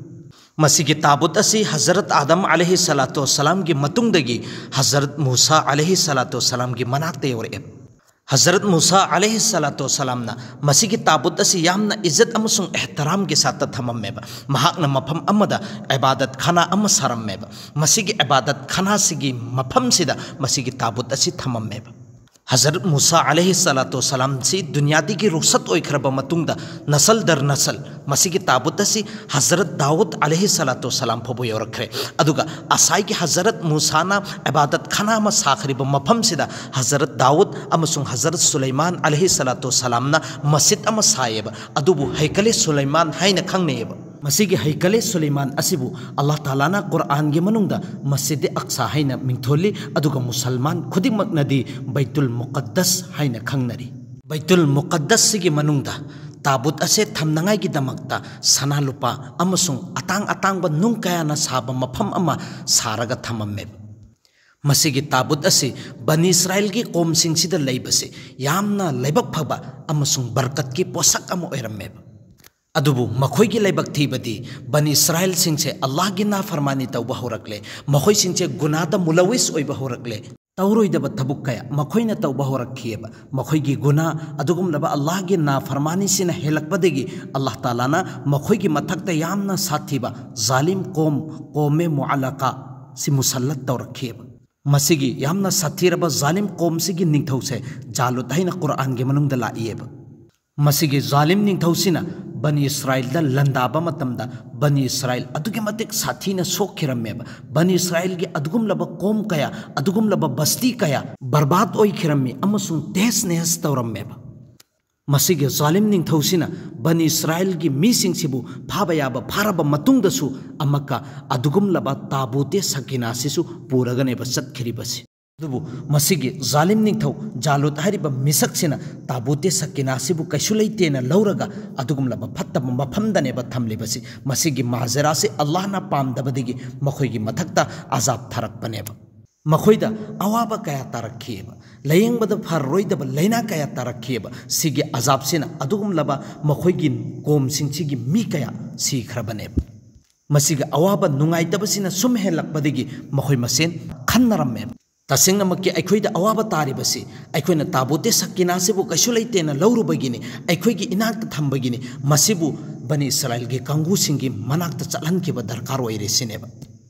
ꯃꯁꯤꯒꯤ ꯇꯥꯕꯨꯠ ꯑꯁꯤ ꯍꯖꯔꯠ ꯑꯥꯗꯝ ꯑꯂꯩꯍꯤ ꯁꯂꯥꯇꯨ ꯋꯁꯁꯂꯥꯝꯒꯤ ꯃꯇꯨꯡꯗꯒꯤ ꯍꯖꯔꯠ ꯃꯨꯁꯥ ꯑꯂꯩꯍꯤ ꯁꯂꯥꯇꯨ ꯋꯁꯁꯂꯥꯝꯒꯤ ꯃꯅꯥꯛꯇ ꯌꯧꯔꯛꯑꯦꯕ꯫ ꯍꯖꯔꯠ ꯃꯨꯁꯥ ꯑꯂꯩꯍꯤ ꯁꯂꯥꯇꯨ ꯋꯁꯁꯂꯥꯝꯅ ꯃꯁꯤꯒꯤ ꯇꯥꯕꯨꯠ ꯑꯁꯤ ꯌꯥꯝꯅ ꯏꯖꯠ ꯑꯃꯁꯨꯡ ꯑꯦꯍꯇꯔꯥꯝꯒꯤ ꯁꯥꯠꯇ ꯊꯝꯃꯝꯃꯦꯕ꯫ ꯃꯍꯥꯛꯅ ꯃꯐꯝ ꯑꯃꯗ ꯏꯕꯥꯗꯠ ꯈꯥꯅꯥ ꯑꯃ ꯁꯥꯔꯝꯃꯦꯕ꯫ ꯃꯁꯤꯒꯤ ꯏꯕꯥꯗꯠ ꯈꯥꯅꯥꯁꯤꯒꯤ ꯃꯐꯝꯁꯤꯗ ꯃꯁꯤꯒꯤ ꯇꯥꯕꯨꯠ ꯑꯁꯤ ꯊꯝꯃꯝꯃꯦꯕ꯫ ꯍꯖꯔꯠ ꯃꯨꯁꯥ ꯑꯂꯩꯍꯤ ꯁꯂꯥꯇꯨ ꯋꯁꯁꯂꯥꯝꯁꯤ ꯗꯨꯅꯤꯌꯥꯗꯒꯤ ꯔꯨꯈꯁꯠ ꯑꯣꯏꯈ꯭ꯔꯕ ꯃꯇꯨꯡꯗ ꯅꯁꯜ ꯗꯔ ꯅꯁꯜ ꯃꯁꯤꯒꯤ ꯇꯥꯕꯨꯠ ꯑꯁꯤ ꯍꯖꯔꯠ ꯗꯥꯎꯗ ꯑꯂꯩꯍꯤ ꯁꯂꯥꯇꯨ ꯋꯁꯁꯂꯥꯝ ꯐꯥꯎꯕ ꯌꯧꯔꯛꯈ꯭ꯔꯦ꯫ ꯑꯗꯨꯒ ꯉꯁꯥꯏꯒꯤ ꯍꯖꯔꯠ ꯃꯨꯁꯥꯅ ꯏꯕꯥꯗꯠ ꯈꯥꯅꯥ ꯑꯃ ꯁꯥꯈ꯭ꯔꯤꯕ ꯃꯐꯝꯁꯤꯗ ꯍꯖꯔꯠ ꯗꯥꯎꯗ ꯑꯃꯁꯨꯡ ꯍꯖꯔꯠ ꯁꯨꯂꯩꯃꯥꯟ ꯑꯂꯩꯍꯤ ꯁꯂꯥꯇꯨ ꯋꯁꯁꯂꯥꯝꯅ ꯃꯁꯖꯤꯗ ꯑꯃ ꯁꯥꯏꯌꯦꯕ꯫ ꯑꯗꯨꯕꯨ ꯍꯩꯀꯂꯦ ꯁꯨꯂꯩꯃꯥꯟ ꯍꯥꯏꯅ ꯈꯪꯅꯩꯌꯦꯕ꯫ ꯃꯁꯤꯒꯤ ꯍꯩꯀꯂꯦ ꯁꯨꯂꯩꯃꯥꯟ ꯑꯁꯤꯕꯨ ꯑꯜꯂꯥꯍ ꯇꯥꯂꯥꯅ ꯀꯨꯔꯑꯥꯟꯒꯤ ꯃꯅꯨꯡꯗ ꯃꯁꯖꯤꯗ ꯑꯛꯁꯥ ꯍꯥꯏꯅ ꯃꯤꯡꯊꯣꯜꯂꯤ, ꯑꯗꯨꯒ ꯃꯨꯁꯜꯃꯥꯟ ꯈꯨꯗꯤꯡꯃꯛꯅꯗꯤ ꯕꯩꯇꯨꯜ ꯃꯨꯀꯠꯗꯁ ꯍꯥꯏꯅ ꯈꯪꯅꯔꯤ꯫ ꯕꯩꯇꯨꯜ ꯃꯨꯀꯠꯗꯁꯁꯤꯒꯤ ꯃꯅꯨꯡꯗ ꯇꯥꯕꯨꯠ ꯑꯁꯦ ꯊꯝꯅꯉꯥꯏꯒꯤꯗꯃꯛꯇ ꯁꯅꯥ ꯂꯨꯄꯥ ꯑꯃꯁꯨꯡ ꯑꯇꯥꯡ ꯑꯇꯥꯡꯕ ꯅꯨꯡ ꯀꯌꯥꯅ ꯁꯥꯕ ꯃꯐꯝ ꯑꯃ ꯁꯥꯔꯒ ꯊꯝꯃꯝꯃꯦꯕ꯫ ꯃꯁꯤꯒꯤ ꯇꯥꯕꯨꯠ ꯑꯁꯤ ꯕꯅꯤ ꯏꯁꯔꯥꯏꯜꯒꯤ ꯀꯣꯝꯁꯤꯡꯁꯤꯗ ꯂꯩꯕꯁꯤ ꯌꯥꯝꯅ ꯂꯥꯏꯕꯛ ꯐꯕ ꯑꯃꯁꯨꯡ ꯕꯔꯀꯠꯀꯤ ꯄꯣꯠꯁꯛ ꯑꯃ ꯑꯣꯏꯔꯝꯃꯦꯕ꯫ ꯑꯗꯨꯕꯨ ꯃꯈꯣꯏꯒꯤ ꯂꯥꯏꯕꯛ ꯊꯤꯕꯗꯤ ꯕꯅꯤ ꯏꯁꯔꯥꯏꯜꯁꯤꯡꯁꯦ ꯑꯜꯂꯥꯍꯒꯤ ꯅꯥꯐꯔꯃꯥꯅꯤ ꯇꯧꯕ ꯍꯧꯔꯛꯂꯦ, ꯃꯈꯣꯏꯁꯤꯡꯁꯦ ꯒꯨꯅꯥꯗ ꯃꯨꯂꯋꯤꯁ ꯑꯣꯏꯕ ꯍꯧꯔꯛꯂꯦ, ꯇꯧꯔꯣꯏꯗꯕ ꯊꯕꯛ ꯀꯌꯥ ꯃꯈꯣꯏꯅ ꯇꯧꯕ ꯍꯧꯔꯛꯈꯤꯑꯕ꯫ ꯃꯈꯣꯏꯒꯤ ꯒꯨꯅꯥ ꯑꯗꯨꯒꯨꯝꯂꯕ ꯑꯜꯂꯥꯍꯒꯤ ꯅꯥꯐꯔꯃꯥꯅꯤꯁꯤꯅ ꯍꯦꯜꯂꯛꯄꯗꯒꯤ ꯑꯜꯂꯥꯍ ꯇꯥꯂꯥꯅ ꯃꯈꯣꯏꯒꯤ ꯃꯊꯛꯇ ꯌꯥꯝꯅ ꯁꯥꯊꯤꯕ ꯖꯥꯂꯤꯝ ꯀꯣꯝ, ꯀꯣꯝꯃꯦ ꯃꯨꯑꯜꯂꯀꯥ ꯁꯤ ꯃꯨꯁꯜꯂꯠ ꯇꯧꯔꯛꯈꯤꯑꯕ꯫ ꯃꯁꯤꯒꯤ ꯌꯥꯝꯅ ꯁꯥꯊꯤꯔꯕ ꯖꯥꯂꯤꯝ ꯀꯣꯝꯁꯤꯒꯤ ꯅꯤꯡꯊꯧꯁꯦ ꯖꯥꯂꯨꯠ ꯍꯥꯏꯅ ꯀꯨꯔꯑꯥꯟꯒꯤ ꯃꯅꯨꯡꯗ ꯂꯥꯛꯏꯑꯕ꯫ ꯃꯁꯤꯒꯤ ꯖꯥꯂꯤꯝ ꯅꯤꯡꯊꯧꯁꯤꯅ ꯕꯅꯤ ꯏꯁꯔꯥꯏꯜꯗ ꯂꯥꯟꯗꯥꯕ ꯃꯇꯝꯗ ꯕꯅꯤ ꯏꯁꯔꯥꯏꯜ ꯑꯗꯨꯛꯀꯤ ꯃꯇꯤꯛ ꯁꯥꯊꯤꯅ ꯁꯣꯛꯈꯤꯔꯝꯃꯦꯕ꯫ ꯕꯅꯤ ꯏꯁꯔꯥꯏꯜꯒꯤ ꯑꯗꯨꯒꯨꯝꯂꯕ ꯀꯣꯝ ꯀꯌꯥ, ꯑꯗꯨꯒꯨꯝꯂꯕ ꯕꯁꯇꯤ ꯀꯌꯥ ꯕꯔꯕꯥꯗ ꯑꯣꯏꯈꯤꯔꯝꯃꯤ ꯑꯃꯁꯨꯡ ꯇꯦꯍꯁ ꯅꯦꯍꯁ ꯇꯧꯔꯝꯃꯦꯕ꯫ ꯃꯁꯤꯒꯤ ꯖꯥꯂꯤꯝ ꯅꯤꯡꯊꯧꯁꯤꯅ ꯕꯅꯤ ꯏꯁꯔꯥꯏꯜꯒꯤ ꯃꯤꯁꯤꯡꯁꯤꯕꯨ ꯐꯥꯕ ꯌꯥꯕ ꯐꯥꯔꯕ ꯃꯇꯨꯡꯗꯁꯨ ꯑꯃꯛꯀ ꯑꯗꯨꯒꯨꯝꯂꯕ ꯇꯥꯕꯨꯇꯦ ꯁꯀꯤꯅꯥꯁꯤꯁꯨ ꯄꯨꯔꯒꯅꯦꯕ ꯆꯠꯈꯤꯔꯤꯕꯁꯤ꯫ ꯑꯗꯨꯕꯨ ꯃꯁꯤꯒꯤ ꯖꯥꯂꯤꯝ ꯅꯤꯡꯊꯧ ꯖꯥꯂꯨꯠ ꯍꯥꯏꯔꯤꯕ ꯃꯤꯁꯛꯁꯤꯅ ꯇꯥꯕꯨꯇꯦ ꯁꯀꯤꯅꯥꯁꯤꯕꯨ ꯀꯩꯁꯨ ꯂꯩꯇꯦꯅ ꯂꯧꯔꯒ ꯑꯗꯨꯒꯨꯝꯂꯕ ꯐꯠꯇꯕ ꯃꯐꯝꯗꯅꯦꯕ ꯊꯝꯂꯤꯕꯁꯤ꯫ ꯃꯁꯤꯒꯤ ꯃꯥꯖꯦꯔꯥꯁꯤ ꯑꯜꯂꯥꯍꯅ ꯄꯥꯝꯗꯕꯗꯒꯤ ꯃꯈꯣꯏꯒꯤ ꯃꯊꯛꯇ ꯑꯖꯥꯕ ꯊꯥꯔꯛꯄꯅꯦꯕ꯫ ꯃꯈꯣꯏꯗ ꯑꯋꯥꯕ ꯀꯌꯥ ꯇꯥꯔꯛꯈꯤꯑꯕ, ꯂꯥꯌꯦꯡꯕꯗ ꯐꯔꯔꯣꯏꯗꯕ ꯂꯥꯏꯅꯥ ꯀꯌꯥ ꯇꯥꯔꯛꯈꯤꯑꯕ꯫ ꯁꯤꯒꯤ ꯑꯖꯥꯕꯁꯤꯅ ꯑꯗꯨꯒꯨꯝꯂꯕ ꯃꯈꯣꯏꯒꯤ ꯀꯣꯝꯁꯤꯡꯁꯤꯒꯤ ꯃꯤ ꯀꯌꯥ ꯁꯤꯈ꯭ꯔꯕꯅꯦꯕ꯫ ꯃꯁꯤꯒꯤ ꯑꯋꯥꯕ ꯅꯨꯡꯉꯥꯏꯇꯕꯁꯤꯅ ꯁꯨꯝ ꯍꯦꯜꯂꯛꯄꯗꯒꯤ ꯃꯈꯣꯏ ꯃꯁꯦꯟ ꯈꯟꯅꯔꯝꯃꯦꯕ꯫ ꯇꯁꯦꯡꯅꯃꯛꯀꯤ ꯑꯩꯈꯣꯏꯗ ꯑꯋꯥꯕ ꯇꯥꯔꯤꯕꯁꯤ, ꯑꯩꯈꯣꯏꯅ ꯇꯥꯕꯨꯇꯦ ꯁꯛꯀꯤꯅꯥꯁꯤꯕꯨ ꯀꯩꯁꯨ ꯂꯩꯇꯦꯅ ꯂꯧꯔꯨꯕꯒꯤꯅꯤ, ꯑꯩꯈꯣꯏꯒꯤ ꯏꯅꯥꯛꯇ ꯊꯝꯕꯒꯤꯅꯤ, ꯃꯁꯤꯕꯨ ꯕꯅꯤ ꯏꯁꯔꯥꯏꯜꯒꯤ ꯀꯥꯡꯕꯨꯁꯤꯡꯒꯤ ꯃꯅꯥꯛꯇ ꯆꯠꯍꯟꯈꯤꯕ ꯗꯔꯀꯥꯔ ꯑꯣꯏꯔꯦ ꯁꯤꯅꯦꯕ꯫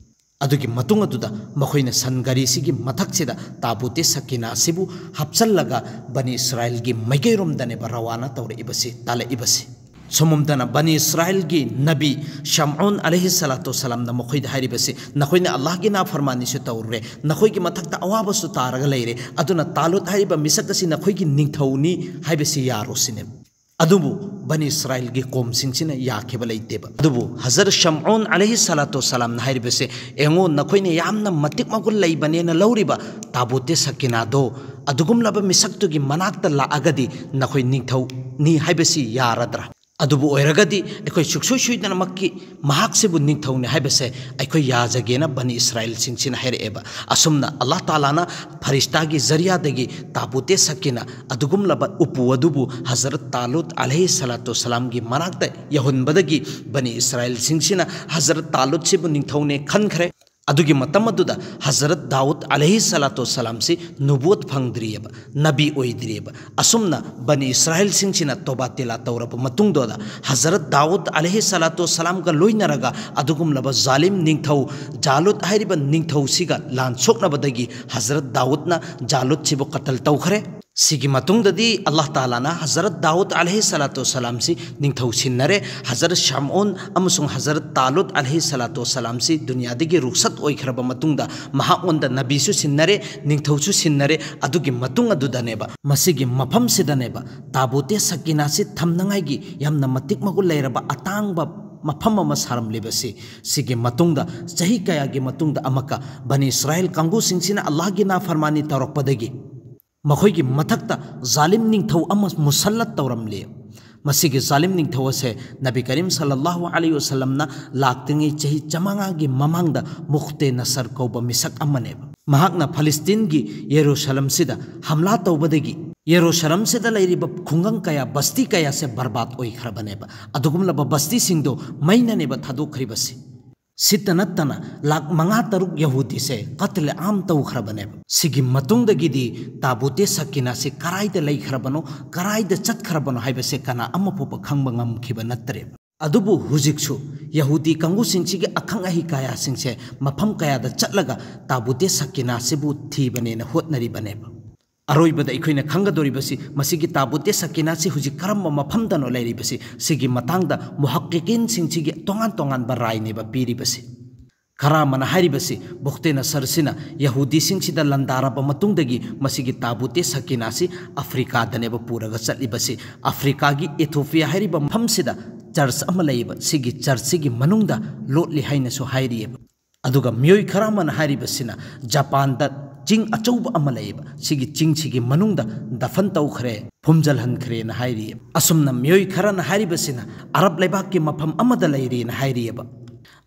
ꯑꯗꯨꯒꯤ ꯃꯇꯨꯡ ꯑꯗꯨꯗ ꯃꯈꯣꯏꯅ ꯁꯟ ꯒꯥꯔꯤꯁꯤꯒꯤ ꯃꯊꯛꯁꯤꯗ ꯇꯥꯕꯨꯇꯦ ꯁꯛꯀꯤꯅꯥꯁꯤꯕꯨ ꯍꯥꯞꯆꯜꯂꯒ ꯕꯅꯤ ꯏꯁꯔꯥꯏꯜꯒꯤ ꯃꯥꯏꯀꯩꯔꯣꯝꯗꯅꯦꯕ ꯔꯋꯥꯅ ꯇꯧꯔꯛꯏꯕꯁꯤ, ꯇꯥꯜꯂꯛꯏꯕꯁꯤ꯫ ꯁꯣꯝꯗꯅ ꯕꯅꯤ ꯏꯁꯔꯥꯏꯜꯒꯤ ꯅꯕꯤ ꯁꯝꯎꯟ ꯑꯂꯩꯍꯤ ꯁꯂꯥꯇꯨ ꯋꯁꯂꯥꯝꯅ ꯃꯈꯣꯏꯗ ꯍꯥꯏꯔꯤꯕꯁꯤ, "ꯅꯈꯣꯏꯅ ꯑꯜꯂꯥꯍꯒꯤ ꯅꯥꯐꯔꯃꯥꯅꯤꯁꯨ ꯇꯧꯔꯨꯔꯦ, ꯅꯈꯣꯏꯒꯤ ꯃꯊꯛꯇ ꯑꯋꯥꯕꯁꯨ ꯇꯥꯔꯒ ꯂꯩꯔꯦ, ꯑꯗꯨꯅ ꯇꯥꯂꯨꯠ ꯍꯥꯏꯔꯤꯕ ꯃꯤꯁꯛ ꯑꯁꯤ ꯅꯈꯣꯏꯒꯤ ꯅꯤꯡꯊꯧꯅꯤ ꯍꯥꯏꯕꯁꯤ ꯌꯥꯔꯣ" ꯁꯤꯅꯦꯕ꯫ ꯑꯗꯨꯕꯨ ꯕꯅꯤ ꯏꯁꯔꯥꯏꯜꯒꯤ ꯀꯣꯝꯁꯤꯡꯁꯤꯅ ꯌꯥꯈꯤꯕ ꯂꯩꯇꯦꯕ꯫ ꯑꯗꯨꯕꯨ ꯍꯖꯔꯠ ꯁꯝꯎꯟ ꯑꯂꯩꯍꯤ ꯁꯂꯥꯇꯨ ꯋꯁꯂꯥꯝꯅ ꯍꯥꯏꯔꯤꯕꯁꯦ, "ꯌꯦꯡꯉꯣ, ꯅꯈꯣꯏꯅ ꯌꯥꯝꯅ ꯃꯇꯤꯛ ꯃꯒꯨꯟ ꯂꯩꯕꯅꯦꯅ ꯂꯧꯔꯤꯕ ꯇꯥꯕꯨꯇꯦ ꯁꯛꯀꯤꯅꯥꯗꯣ ꯑꯗꯨꯒꯨꯝꯂꯕ ꯃꯤꯁꯛꯇꯨꯒꯤ ꯃꯅꯥꯛꯇ ꯂꯥꯛꯑꯒꯗꯤ ꯅꯈꯣꯏ ꯅꯤꯡꯊꯧꯅꯤ ꯍꯥꯏꯕꯁꯤ ꯌꯥꯔꯗ꯭ꯔꯥ? ꯑꯗꯨꯕꯨ ꯑꯣꯏꯔꯒꯗꯤ ꯑꯩꯈꯣꯏ ꯁꯨꯡꯁꯣꯏ ꯁꯣꯏꯗꯅꯃꯛꯀꯤ ꯃꯍꯥꯛꯁꯤꯕꯨ ꯅꯤꯡꯊꯧꯅꯤ ꯍꯥꯏꯕꯁꯦ ꯑꯩꯈꯣꯏ ꯌꯥꯖꯒꯦꯅ" ꯕꯅꯤ ꯏꯁꯔꯥꯏꯜꯁꯤꯡꯁꯤꯅ ꯍꯥꯏꯔꯛꯑꯦꯕ꯫ ꯑꯁꯨꯝꯅ ꯑꯜꯂꯥꯍ ꯇꯥꯂꯥꯅ ꯐꯔꯤꯁꯇꯥꯒꯤ ꯖꯔꯤꯌꯥꯗꯒꯤ ꯇꯥꯕꯨꯇꯦ ꯁꯛꯀꯤꯅꯥ ꯑꯗꯨꯒꯨꯝꯂꯕ ꯎꯄꯨ ꯑꯗꯨꯕꯨ ꯍꯖꯔꯠ ꯇꯥꯂꯨꯠ ꯑꯂꯩꯍꯤ ꯁꯂꯥꯇꯨ ꯋꯁꯂꯥꯝꯒꯤ ꯃꯅꯥꯛꯇ ꯌꯧꯍꯟꯕꯗꯒꯤ ꯕꯅꯤ ꯏꯁꯔꯥꯏꯜꯁꯤꯡꯁꯤꯅ ꯍꯖꯔꯠ ꯇꯥꯂꯨꯠꯁꯤꯕꯨ ꯅꯤꯡꯊꯧꯅꯦ ꯈꯟꯈ꯭ꯔꯦ꯫ ꯑꯗꯨꯒꯤ ꯃꯇꯝ ꯑꯗꯨꯗ ꯍꯖꯔꯠ ꯗꯥꯎꯗ ꯑꯂꯩꯍꯤ ꯁꯂꯥꯇꯨ ꯋꯁꯂꯥꯝꯁꯤ ꯅꯨꯕꯨꯋꯠ ꯐꯪꯗ꯭ꯔꯤꯑꯕ, ꯅꯕꯤ ꯑꯣꯏꯗ꯭ꯔꯤꯑꯕ꯫ ꯑꯁꯨꯝꯅ ꯕꯅꯤ ꯏꯁꯔꯥꯏꯜꯁꯤꯡꯁꯤꯅ ꯇꯣꯕꯥ ꯇꯤꯂꯥ ꯇꯧꯔꯕ ꯃꯇꯨꯡꯗꯨꯗ ꯍꯖꯔꯠ ꯗꯥꯎꯗ ꯑꯂꯩꯍꯤ ꯁꯂꯥꯇꯨ ꯋꯁꯂꯥꯝꯒ ꯂꯣꯏꯅꯔꯒ ꯑꯗꯨꯒꯨꯝꯂꯕ ꯖꯥꯂꯤꯝ ꯅꯤꯡꯊꯧ ꯖꯥꯂꯨꯠ ꯍꯥꯏꯔꯤꯕ ꯅꯤꯡꯊꯧꯁꯤꯒ ꯂꯥꯟ ꯁꯣꯛꯅꯕꯗꯒꯤ ꯍꯖꯔꯠ ꯗꯥꯎꯗꯅ ꯖꯥꯂꯨꯠꯁꯤꯕꯨ ꯀꯇꯜ ꯇꯧꯈ꯭ꯔꯦ꯫ ꯁꯤꯒꯤ ꯃꯇꯨꯡꯗꯗꯤ ꯑꯜꯂꯥꯍ ꯇꯥꯂꯥꯅ ꯍꯖꯔꯠ ꯗꯥꯎꯗ ꯑꯂꯩꯍꯤ ꯁꯂꯥꯇꯨ ꯋꯁꯂꯥꯝꯁꯤ ꯅꯤꯡꯊꯧ ꯁꯤꯟꯅꯔꯦ꯫ ꯍꯖꯔꯠ ꯁꯝꯎꯟ ꯑꯃꯁꯨꯡ ꯍꯖꯔꯠ ꯇꯥꯂꯨꯠ ꯑꯂꯩꯍꯤ ꯁꯂꯥꯇꯨ ꯋꯁꯂꯥꯝꯁꯤ ꯗꯨꯅꯤꯌꯥꯗꯒꯤ ꯔꯨꯈꯁꯠ ꯑꯣꯏꯈ꯭ꯔꯕ ꯃꯇꯨꯡꯗ ꯃꯍꯥꯛꯉꯣꯟꯗ ꯅꯕꯤꯁꯨ ꯁꯤꯟꯅꯔꯦ, ꯅꯤꯡꯊꯧꯁꯨ ꯁꯤꯟꯅꯔꯦ꯫ ꯑꯗꯨꯒꯤ ꯃꯇꯨꯡ ꯑꯗꯨꯗꯅꯦꯕ, ꯃꯁꯤꯒꯤ ꯃꯐꯝꯁꯤꯗꯅꯦꯕ ꯇꯥꯕꯨꯇꯦ ꯁꯛꯀꯤꯅꯥꯁꯤ ꯊꯝꯅꯉꯥꯏꯒꯤ ꯌꯥꯝꯅ ꯃꯇꯤꯛ ꯃꯒꯨꯟ ꯂꯩꯔꯕ ꯑꯇꯥꯡꯕ ꯃꯐꯝ ꯑꯃ ꯁꯥꯔꯝꯂꯤꯕꯁꯤ꯫ ꯁꯤꯒꯤ ꯃꯇꯨꯡꯗ, ꯆꯍꯤ ꯀꯌꯥꯒꯤ ꯃꯇꯨꯡꯗ ꯑꯃꯛꯀ ꯕꯅꯤ ꯏꯁꯔꯥꯏꯜ ꯀꯥꯡꯕꯨꯁꯤꯡꯁꯤꯅ ꯑꯜꯂꯥꯍꯒꯤ ꯅꯥꯐꯔꯃꯥꯅꯤ ꯇꯧꯔꯛꯄꯗꯒꯤ ꯃꯈꯣꯏꯒꯤ ꯃꯊꯛꯇ ꯖꯥꯂꯤꯝ ꯅꯤꯡꯊꯧ ꯑꯃ ꯃꯨꯁꯜꯂꯠ ꯇꯧꯔꯝꯂꯤ꯫ ꯃꯁꯤꯒꯤ ꯖꯥꯂꯤꯝ ꯅꯤꯡꯊꯧ ꯑꯁꯦ ꯅꯕꯤ ꯀꯔꯤꯝ ꯁꯜꯂꯜꯂꯥꯍꯨ ꯑꯂꯩꯍꯤ ꯋꯁꯜꯂꯝꯅ ꯂꯥꯛꯇ꯭ꯔꯤꯉꯩ ꯆꯍꯤ ꯆꯥꯃꯉꯥꯒꯤ ꯃꯃꯥꯡꯗ ꯃꯨꯈꯇꯦ ꯅꯁꯔ ꯀꯧꯕ ꯃꯤꯁꯛ ꯑꯃꯅꯦꯕ꯫ ꯃꯍꯥꯛꯅ ꯐꯂꯤꯁꯇꯤꯟꯒꯤ ꯌꯦꯔꯨꯁꯂꯝꯁꯤꯗ ꯍꯝꯂꯥ ꯇꯧꯕꯗꯒꯤ ꯌꯦꯔꯨꯁꯂꯝꯁꯤꯗ ꯂꯩꯔꯤꯕ ꯈꯨꯡꯒꯪ ꯀꯌꯥ, ꯕꯁꯇꯤ ꯀꯌꯥꯁꯦ ꯕꯔꯕꯥꯗ ꯑꯣꯏꯈ꯭ꯔꯕꯅꯦꯕ꯫ ꯑꯗꯨꯒꯨꯝꯂꯕ ꯕꯁꯇꯤꯁꯤꯡꯗꯣ ꯃꯩꯅꯅꯦꯕ ꯊꯥꯗꯣꯛꯈ꯭ꯔꯤꯕꯁꯤ꯫ ꯁꯤꯇ ꯅꯠꯇꯅ ꯂꯥꯛ ꯃꯉꯥ ꯇꯔꯨꯛ ꯌꯍꯨꯗꯤꯁꯦ ꯀꯠꯂꯦ ꯑꯥꯝ ꯇꯧꯈ꯭ꯔꯕꯅꯦꯕ꯫ ꯁꯤꯒꯤ ꯃꯇꯨꯡꯗꯒꯤꯗꯤ ꯇꯥꯕꯨꯇꯦ ꯁꯀꯤꯅꯥꯁꯤ ꯀꯔꯥꯏꯗ ꯂꯩꯈ꯭ꯔꯕꯅꯣ, ꯀꯔꯥꯏꯗ ꯆꯠꯈ꯭ꯔꯕꯅꯣ ꯍꯥꯏꯕꯁꯦ ꯀꯅꯥ ꯑꯃ ꯐꯥꯎꯕ ꯈꯪꯕ ꯉꯝꯈꯤꯕ ꯅꯠꯇ꯭ꯔꯦꯕ꯫ ꯑꯗꯨꯕꯨ ꯍꯧꯖꯤꯛꯁꯨ ꯌꯍꯨꯗꯤ ꯀꯥꯡꯕꯨꯁꯤꯡꯁꯤꯒꯤ ꯑꯈꯪ ꯑꯍꯩ ꯀꯌꯥꯁꯤꯡꯁꯦ ꯃꯐꯝ ꯀꯌꯥꯗ ꯆꯠꯂꯒ ꯇꯥꯕꯨꯇꯦ ꯁꯀꯤꯅꯥꯁꯤꯕꯨ ꯊꯤꯕꯅꯦꯅ ꯍꯣꯠꯅꯔꯤꯕꯅꯦꯕ꯫ ꯑꯔꯣꯏꯕꯗ ꯑꯩꯈꯣꯏꯅ ꯈꯪꯒꯗꯧꯔꯤꯕꯁꯤ ꯃꯁꯤꯒꯤ ꯇꯥꯕꯨꯇꯦ ꯁꯀꯤꯅꯥꯁꯤ ꯍꯧꯖꯤꯛ ꯀꯔꯝꯕ ꯃꯐꯝꯗꯅꯣ ꯂꯩꯔꯤꯕꯁꯤ꯫ ꯁꯤꯒꯤ ꯃꯇꯥꯡꯗ ꯃꯨꯍꯛꯀꯤꯀꯤꯟꯁꯤꯡꯁꯤꯒꯤ ꯇꯣꯉꯥꯟ ꯇꯣꯉꯥꯟꯕ ꯔꯥꯏꯅꯦꯕ ꯄꯤꯔꯤꯕꯁꯤ꯫ ꯈꯔ ꯑꯃꯅ ꯍꯥꯏꯔꯤꯕꯁꯤ ꯕꯨꯈꯇꯦ ꯅꯁꯔꯁꯤꯅ ꯌꯍꯨꯗꯤꯁꯤꯡꯁꯤꯗ ꯂꯥꯟꯗꯥꯔꯕ ꯃꯇꯨꯡꯗꯒꯤ ꯃꯁꯤꯒꯤ ꯇꯥꯕꯨꯇꯦ ꯁꯀꯤꯅꯥꯁꯤ ꯑꯐ꯭ꯔꯤꯀꯥꯗꯅꯦꯕ ꯄꯨꯔꯒ ꯆꯠꯂꯤꯕꯁꯤ꯫ ꯑꯐ꯭ꯔꯤꯀꯥꯒꯤ ꯏꯊꯣꯄꯤꯌꯥ ꯍꯥꯏꯔꯤꯕ ꯃꯐꯝꯁꯤꯗ ꯆꯔꯆ ꯑꯃ ꯂꯩꯌꯦꯕ꯫ ꯁꯤꯒꯤ ꯆꯔꯆꯁꯤꯒꯤ ꯃꯅꯨꯡꯗ ꯂꯣꯠꯂꯤ ꯍꯥꯏꯅꯁꯨ ꯍꯥꯏꯔꯤꯑꯕ꯫ ꯑꯗꯨꯒ ꯃꯤꯑꯣꯏ ꯈꯔ ꯑꯃꯅ ꯍꯥꯏꯔꯤꯕꯁꯤꯅ ꯖꯄꯥꯟꯗ ꯆꯤꯡ ꯑꯆꯧꯕ ꯑꯃ ꯂꯩꯌꯦꯕ, ꯁꯤꯒꯤ ꯆꯤꯡꯁꯤꯒꯤ ꯃꯅꯨꯡꯗ ꯗꯐꯟ ꯇꯧꯈ꯭ꯔꯦ, ꯐꯨꯝꯖꯜꯍꯟꯈ꯭ꯔꯦꯅ ꯍꯥꯏꯔꯤꯑꯕ꯫ ꯑꯁꯨꯝꯅ ꯃꯤꯑꯣꯏ ꯈꯔꯅ ꯍꯥꯏꯔꯤꯕꯁꯤꯅ ꯑꯔꯕ ꯂꯩꯕꯥꯛꯀꯤ ꯃꯐꯝ ꯑꯃꯗ ꯂꯩꯔꯦꯅ ꯍꯥꯏꯔꯤꯑꯕ꯫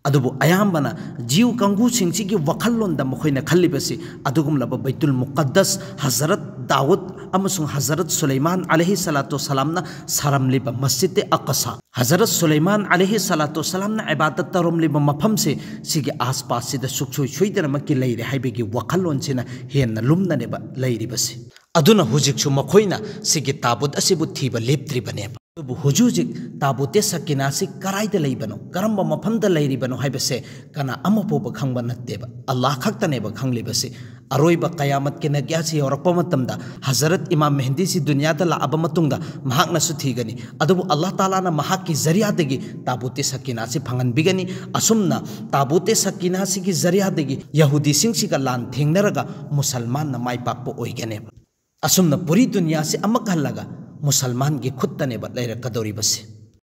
ꯑꯗꯨꯕꯨ ꯑꯌꯥꯝꯕꯅ ꯖꯤꯌꯨ ꯀꯥꯡꯕꯨꯁꯤꯡꯁꯤꯒꯤ ꯋꯥꯈꯜꯂꯣꯟꯗ ꯃꯈꯣꯏꯅ ꯈꯜꯂꯤꯕꯁꯤ ꯑꯗꯨꯒꯨꯝꯂꯕ ꯕꯩꯇꯨꯜ ꯃꯨꯀꯗꯁ ꯍꯖꯔꯠ ꯗꯥꯎꯗ ꯑꯃꯁꯨꯡ ꯍꯖꯔꯠ ꯁꯨꯂꯩꯃꯥꯟ ꯑꯂꯩꯍꯤ ꯁꯂꯥꯇꯨ ꯁꯂꯥꯝꯅ ꯁꯥꯔꯝꯂꯤꯕ ꯃꯁꯖꯤꯗ ꯑꯀꯁꯥ, ꯍꯖꯔꯠ ꯁꯨꯂꯩꯃꯥꯟ ꯑꯂꯩꯍꯤ ꯁꯂꯥꯇꯨ ꯁꯂꯥꯝꯅ ꯏꯕꯥꯗꯠ ꯇꯧꯔꯝꯂꯤꯕ ꯃꯐꯝꯁꯦ ꯁꯤꯒꯤ ꯑꯥꯁꯄꯥꯁꯁꯤꯗ ꯁꯨꯡꯁꯣꯏ ꯁꯣꯏꯗꯅꯃꯛꯀꯤ ꯂꯩꯔꯦ ꯍꯥꯏꯕꯒꯤ ꯋꯥꯈꯜꯂꯣꯟꯁꯤꯅ ꯍꯦꯟꯅ ꯂꯨꯝꯅꯅꯦꯕ ꯂꯩꯔꯤꯕꯁꯦ꯫ ꯑꯗꯨꯅ ꯍꯧꯖꯤꯛꯁꯨ ꯃꯈꯣꯏꯅ ꯁꯤꯒꯤ ꯇꯥꯕꯨꯠ ꯑꯁꯤꯕꯨ ꯊꯤꯕ ꯂꯦꯞꯇ꯭ꯔꯤꯕꯅꯦꯕ꯫ ꯑꯗꯨꯕꯨ ꯍꯧꯖꯤꯛ ꯍꯧꯖꯤꯛ ꯇꯥꯕꯨꯇꯦ ꯁꯀꯤꯅꯥꯁꯤ ꯀꯔꯥꯏꯗ ꯂꯩꯕꯅꯣ, ꯀꯔꯝꯕ ꯃꯐꯝꯗ ꯂꯩꯔꯤꯕꯅꯣ ꯍꯥꯏꯕꯁꯦ ꯀꯅꯥ ꯑꯃ ꯐꯥꯎꯕ ꯈꯪꯕ ꯅꯠꯇꯦꯕ꯫ ꯑꯜꯂꯥꯍ ꯈꯛꯇꯅꯦꯕ ꯈꯪꯂꯤꯕꯁꯤ꯫ ꯑꯔꯣꯏꯕ ꯀꯌꯥꯃꯠꯀꯤ ꯅꯥꯒ꯭ꯌꯥꯁꯤ ꯌꯧꯔꯛꯄ ꯃꯇꯝꯗ ꯍꯖꯔꯠ ꯏꯃꯥꯝ ꯃꯦꯍꯗꯤꯁꯤ ꯗꯨꯅꯤꯌꯥꯗ ꯂꯥꯛꯑꯕ ꯃꯇꯨꯡꯗ ꯃꯍꯥꯛꯅꯁꯨ ꯊꯤꯒꯅꯤ꯫ ꯑꯗꯨꯕꯨ ꯑꯜꯂꯥꯍ ꯇꯥꯂꯥꯅ ꯃꯍꯥꯛꯀꯤ ꯖꯔꯤꯌꯥꯗꯒꯤ ꯇꯥꯕꯨꯇꯦ ꯁꯀꯤꯅꯥꯁꯤ ꯐꯪꯍꯟꯕꯤꯒꯅꯤ꯫ ꯑꯁꯨꯝꯅ ꯇꯥꯕꯨꯇꯦ ꯁꯀꯤꯅꯥꯁꯤꯒꯤ ꯖꯔꯤꯌꯥꯗꯒꯤ ꯌꯍꯨꯗꯤꯁꯤꯡꯁꯤꯒ ꯂꯥꯟ ꯊꯦꯡꯅꯔꯒ ꯃꯨꯁꯜꯃꯥꯟꯅ ꯃꯥꯏ ꯄꯥꯛꯄ ꯑꯣꯏꯒꯅꯦꯕ꯫ ꯑꯁꯨꯝꯅ ꯄꯨꯔꯤ ꯗꯨꯅꯤꯌꯥꯁꯤ ꯑꯃꯨꯛ ꯍꯜꯂꯒ ꯃꯨꯁꯜꯃꯥꯟꯒꯤ ꯈꯨꯠꯇꯅꯦꯕ ꯂꯩꯔꯛꯀꯗꯧꯔꯤꯕꯁꯦ꯫